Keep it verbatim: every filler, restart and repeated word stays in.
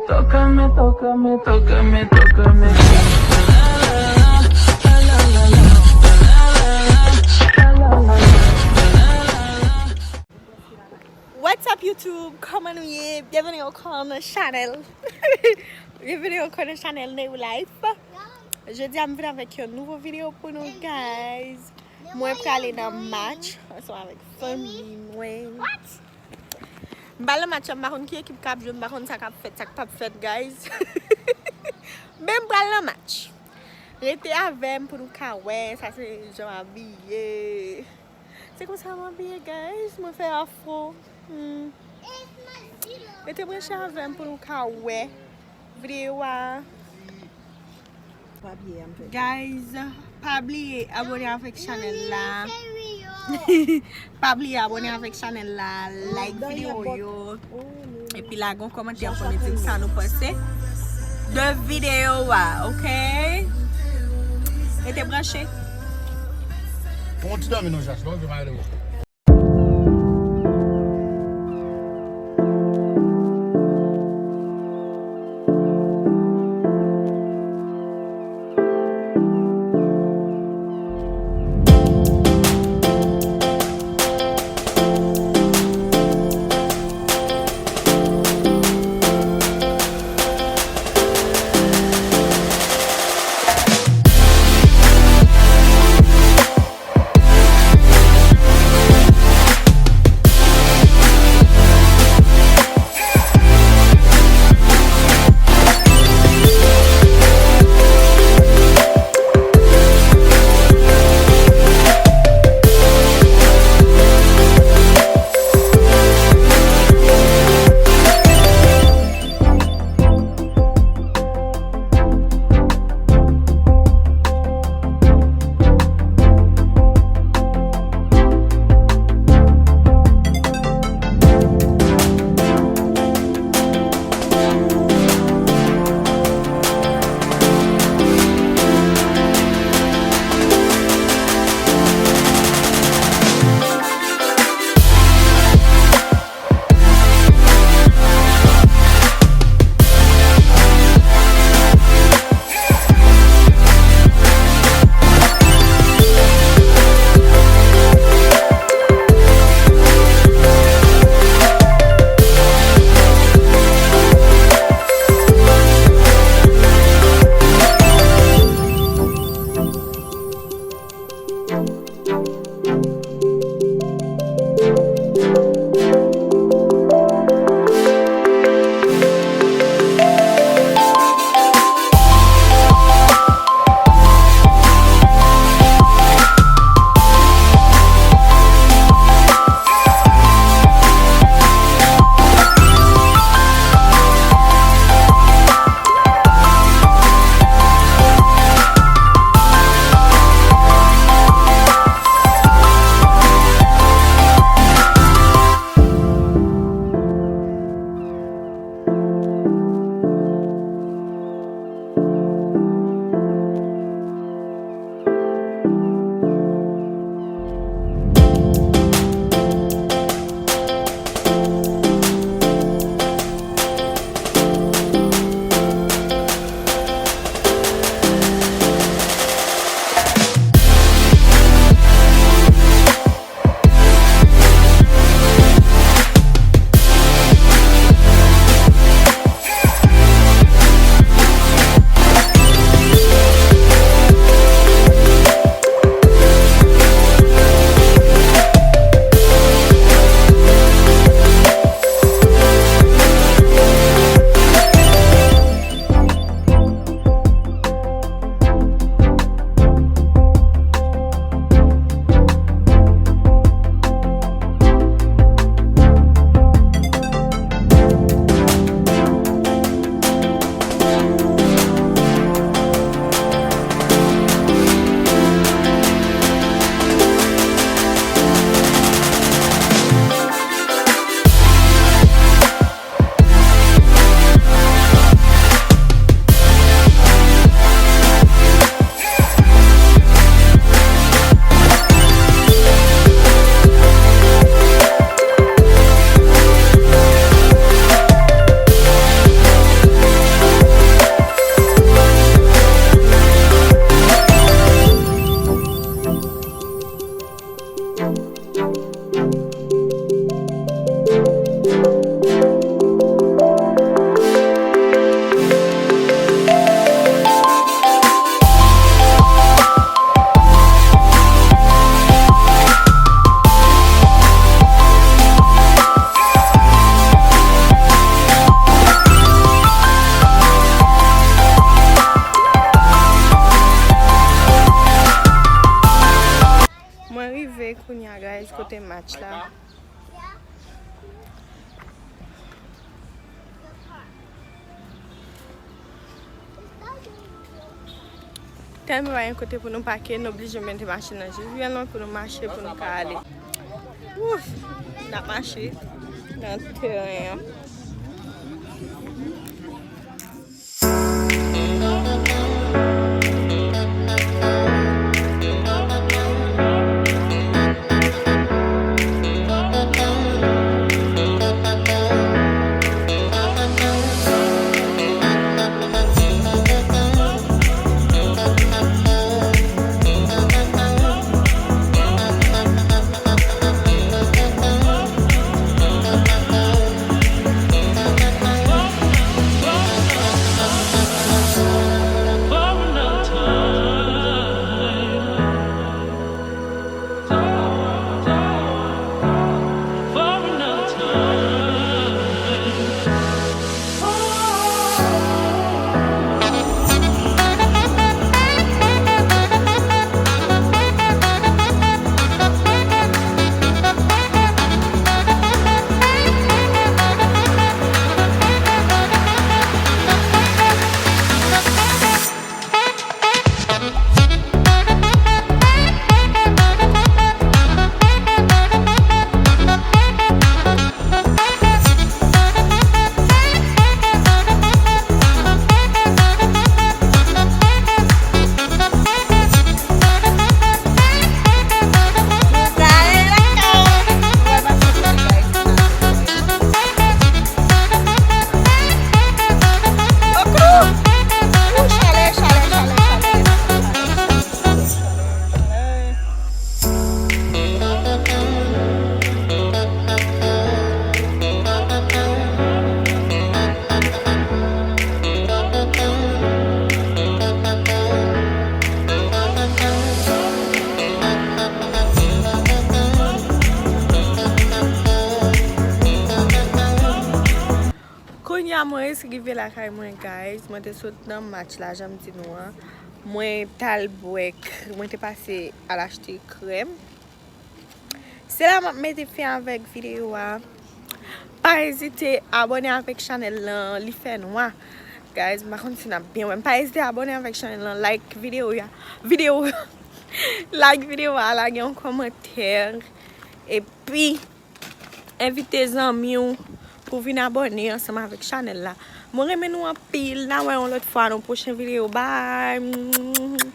Tócame, tócame, tócame, tócame. What's up YouTube? Kòman nou ye? Byenveni ankò nan chanèl. Byenveni ankò nan chanèl New Life. Jodi a m vin avèk yon nouvo videyo pou nou guys. Mwen prale nan match ansanm avèk fanmi mwen. M pral nan match la, m pa konn ki ekip k ap jwe, m pa konn sa k ap fèt, sa k p ap fèt guys. Men m pral nan match. Rete avè m pou nou ka wè, sa se jan m abiye. Se konsa m abiye guys, mwen fè afro. Hmm. Rete branche avè m pou nou ka wè videyo a. Guys, pa bliye abone avèk chanèl la. Pa bliye abone avèk chanèl la, like videyo yo. Epi lage yon kòmantè pou nou di m sa nou panse de videyo a, oke? Rete branche. Fè yon ti dòmi non, Jach, non, yo pa rele w. Kote match la. Tèlman pa gen kote pou nou pake, nou oblije mete machin nan jis byen lwen pou nou mache, pou nou ka ale. Wouf! N ap mache nan teren an. Kounye a mwen resi rive lakay mwen, guys. Mwen te sot nan match la, jan m di nou an. Mwen t al bwè k-, mwen te pase al achte krèm. Se la m ap mete fen avèk videyo a. Pa ezite abòne avèk chanèl lan, li fè nwa. Guys, m pa konn si n ap byen wè m. Pa ezite abòne avèk chanèl lan, like videyo a. Videyo, like videyo a, lage yon kòmantè. Epi, envite zanmi w pou vin abòne ansanm avèk chanèl la. Mwen renmen nou anpil. N a wè yon lòt fwa nan yon pwochen videyo. Bye!